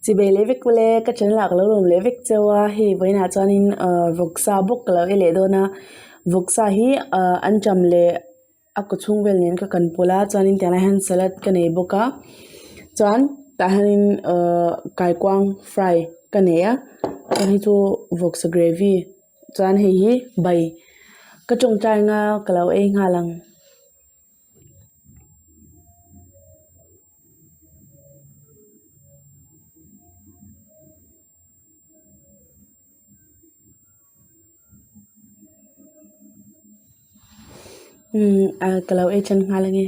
Chibei leh vek ule ka channel ah ka lo lawm leh vek cheu a hei vawiinah chuanin ahh vawksa bawk ka lo ei leh dawn a vawksa hi ahh an ṭam leh a kaw chhung vel nen ka kan pawlh a chuanin tiang lai hian salad ka nei bawk a chuan tah hianin ahh kaikuang fry ka nei a chuan hei chu vawksa gravy chuan hei hi bai ka tawngtai anga ka lo ei nghal ang. Umm ah ka lo ei tan nghal ange.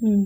Umm.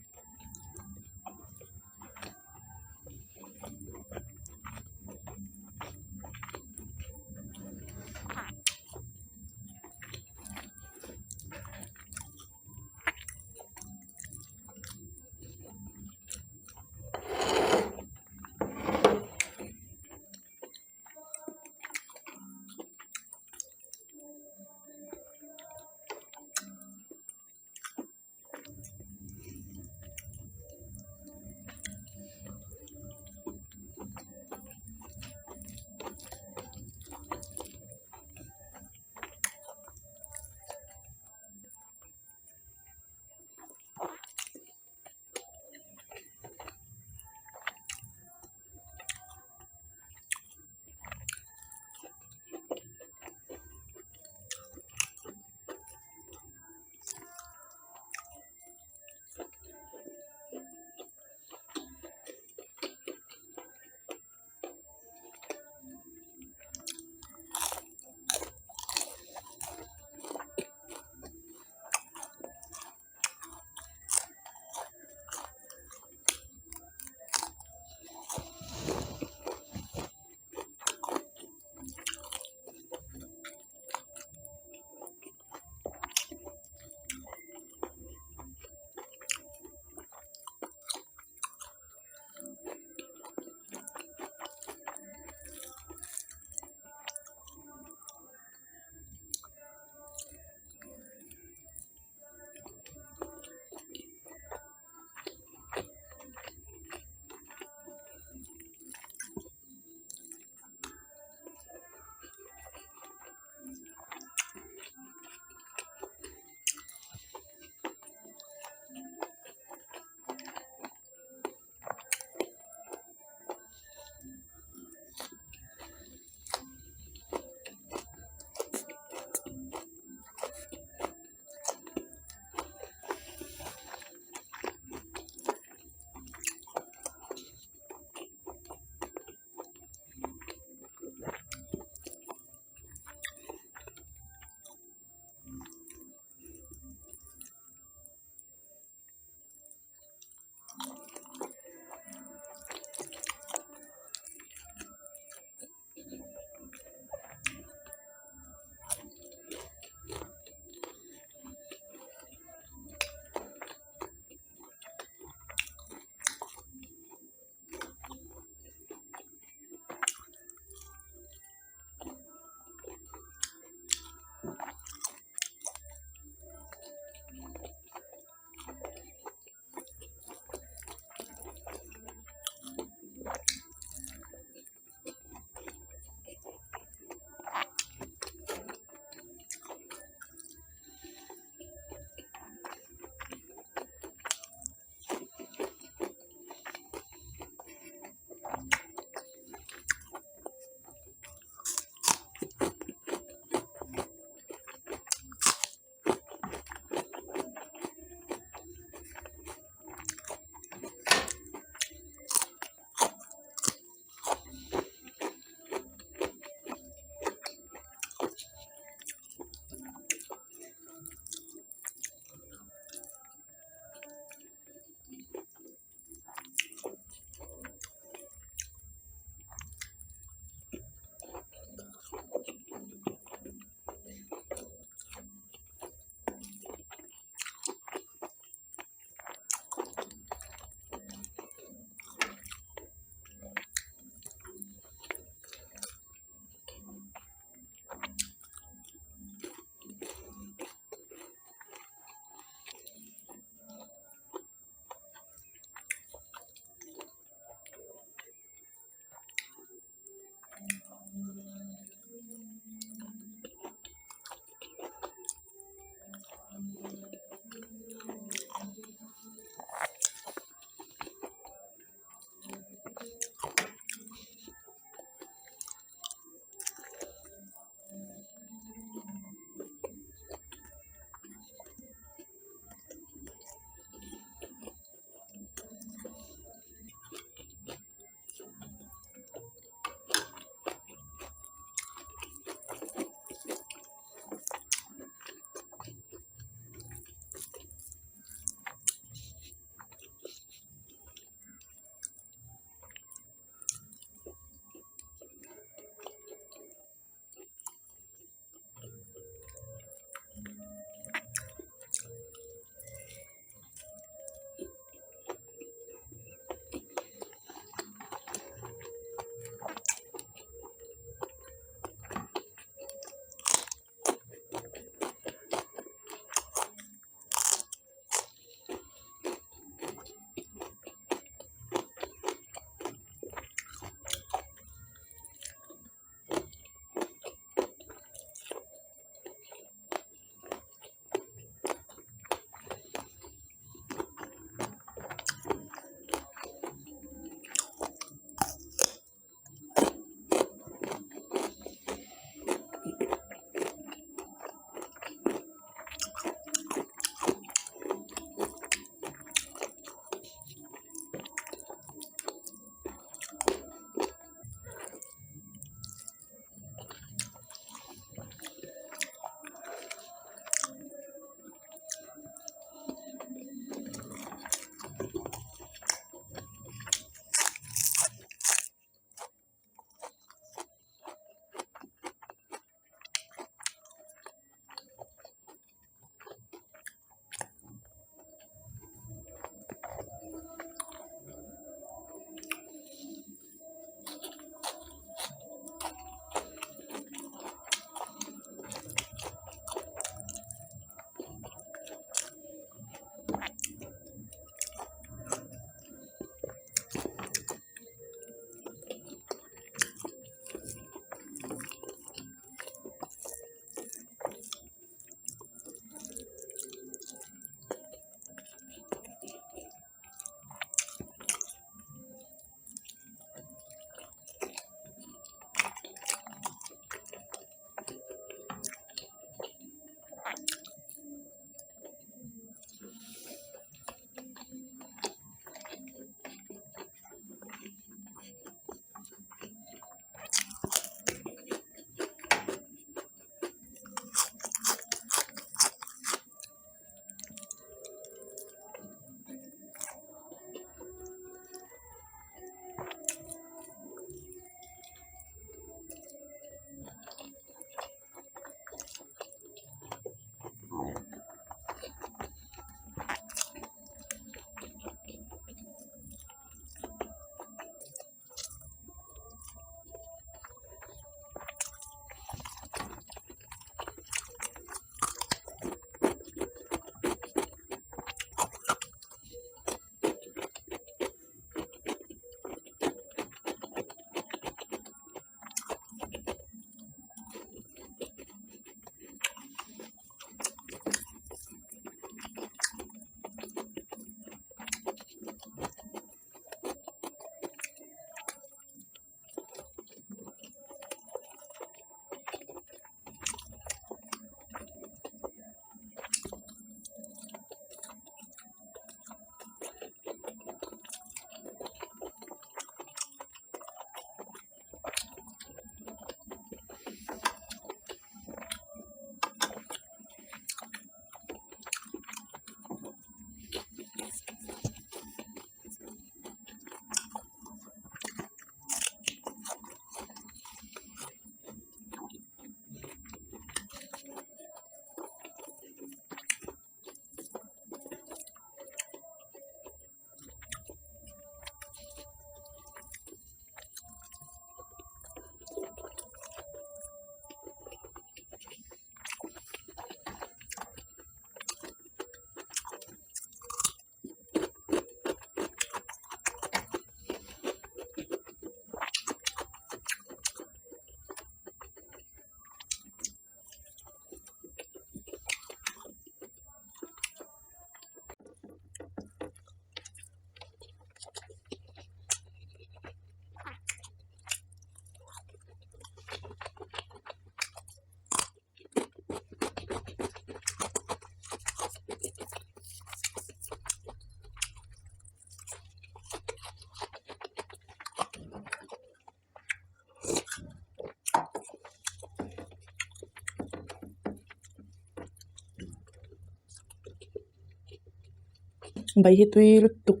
Bai hi tui lutuk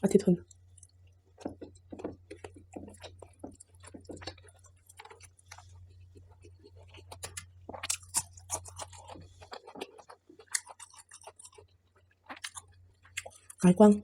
a ti thun. Kaikuang.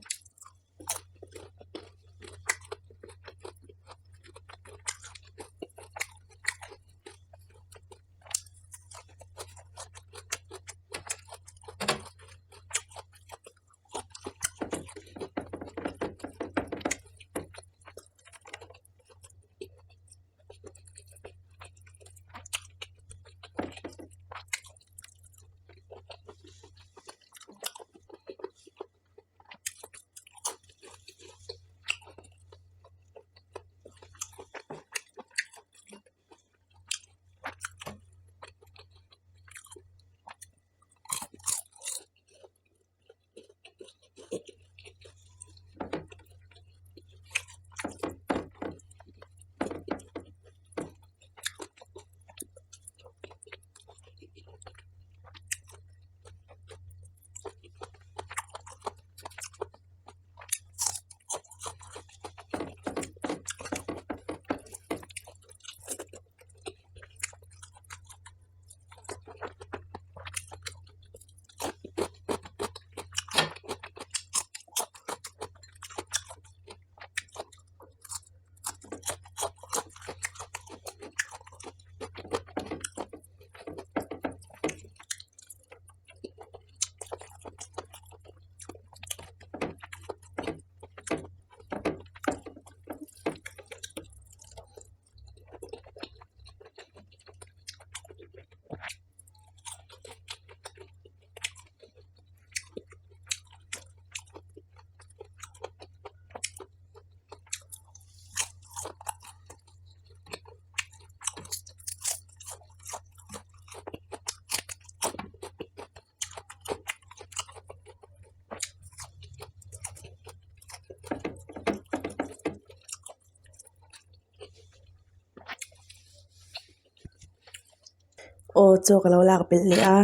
Aw chaw ka lo lak belh leh a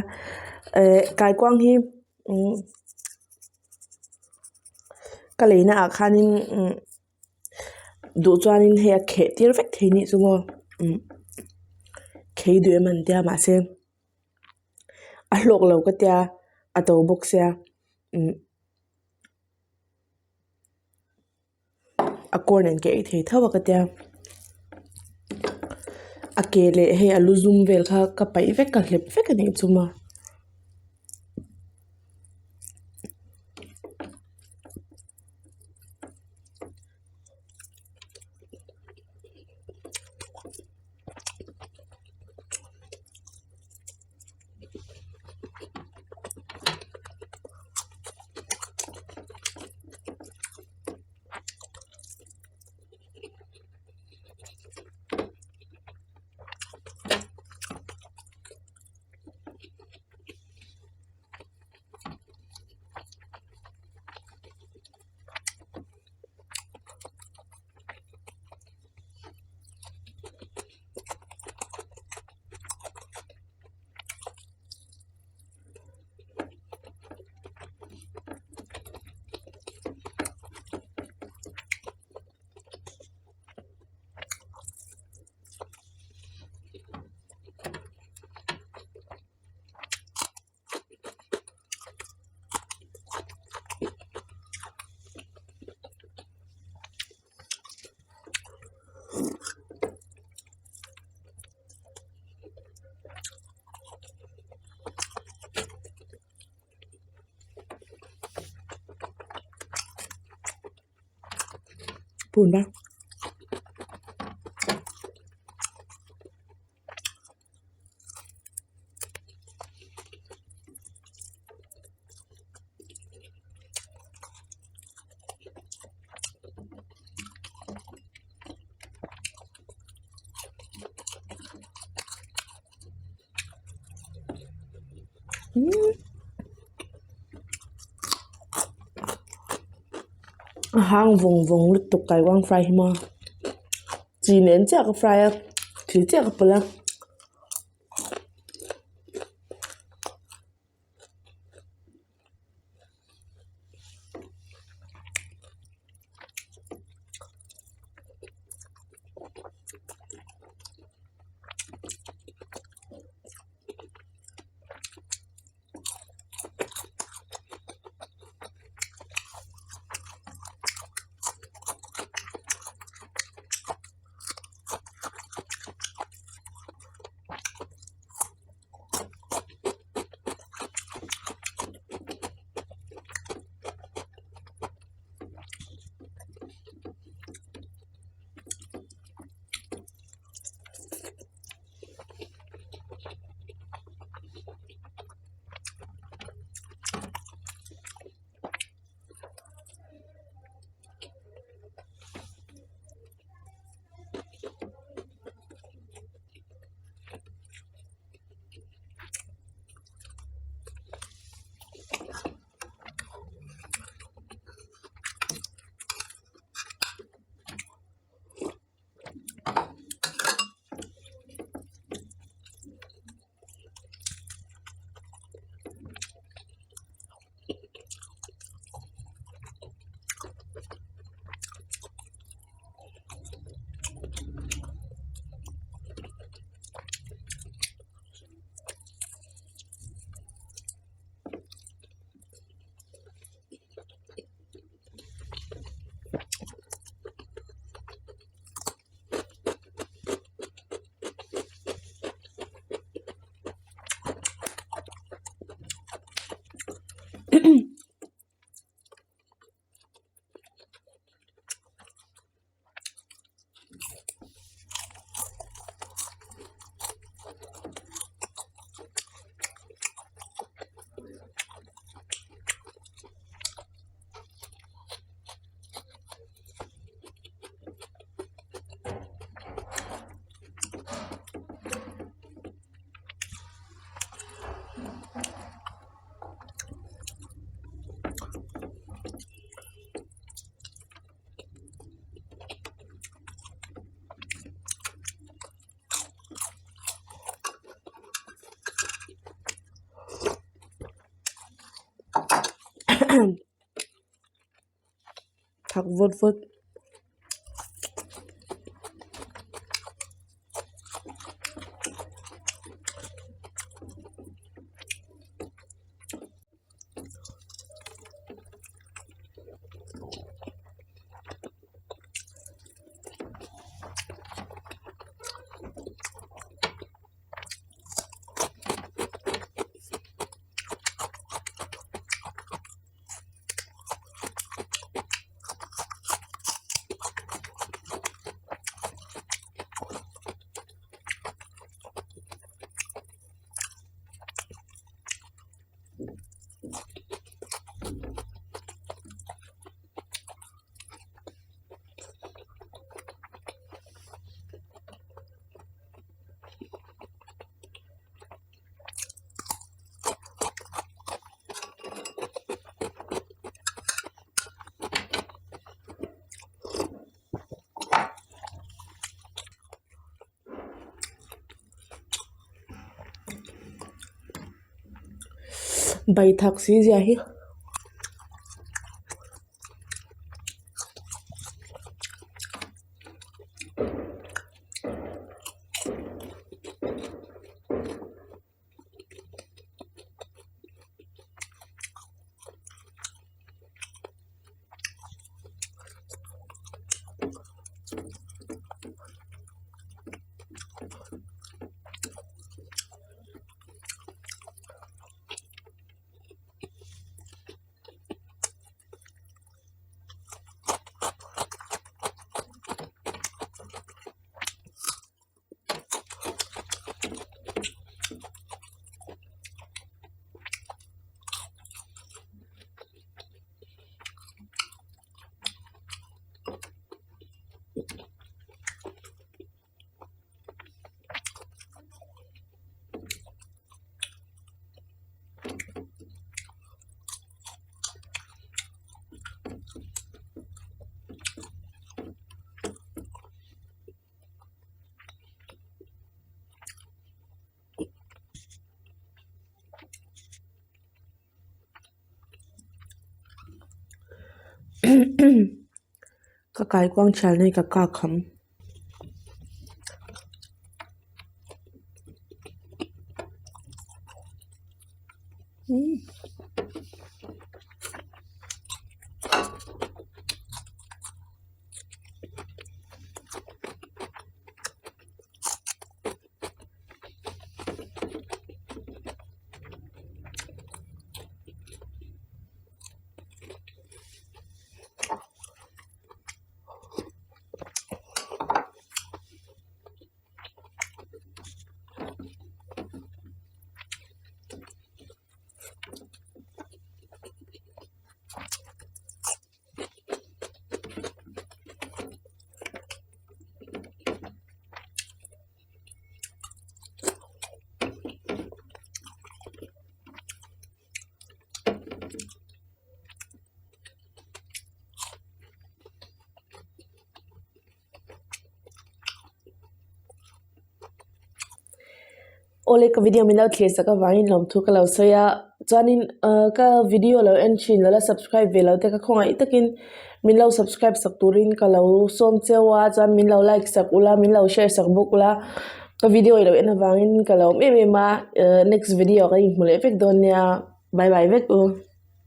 eh kaikuang hi umm ka leina ah khanin umm duh chuanin hei a kheh tir vek thei anih chu maw umm khei duh em an tia mahse a hlawk lo ka tia a to bawk sia umm. A kawr nen ka ei thei tho a ka tia a ke leh hei a lu zum vel kha ka paih vek ka hlep vek a nih chu maw. Pun ba. A hang vawng vawng lutuk kaikuang fry hi maw chi nen chiah ka fry a chi chiah ka pawlh a. Thak vawt vawt. Bai thak si zia hi. Ka kaikuang thian hi ka kak ham. Awle ka video min lo thlir sak avangin lawmthu ka lo sawi a chuanin ahh ka video lo en thin lo la subscribe ve lo te ka khawngaih takin min lo subscribe sak turin ka lo sawm cheu a chuan min lo like sak ula min lo share sak bawk ula ka video i lo en avangin ka lo awm em em a ahh next video ka inhmu leh vek dawn nia bye bye vek u.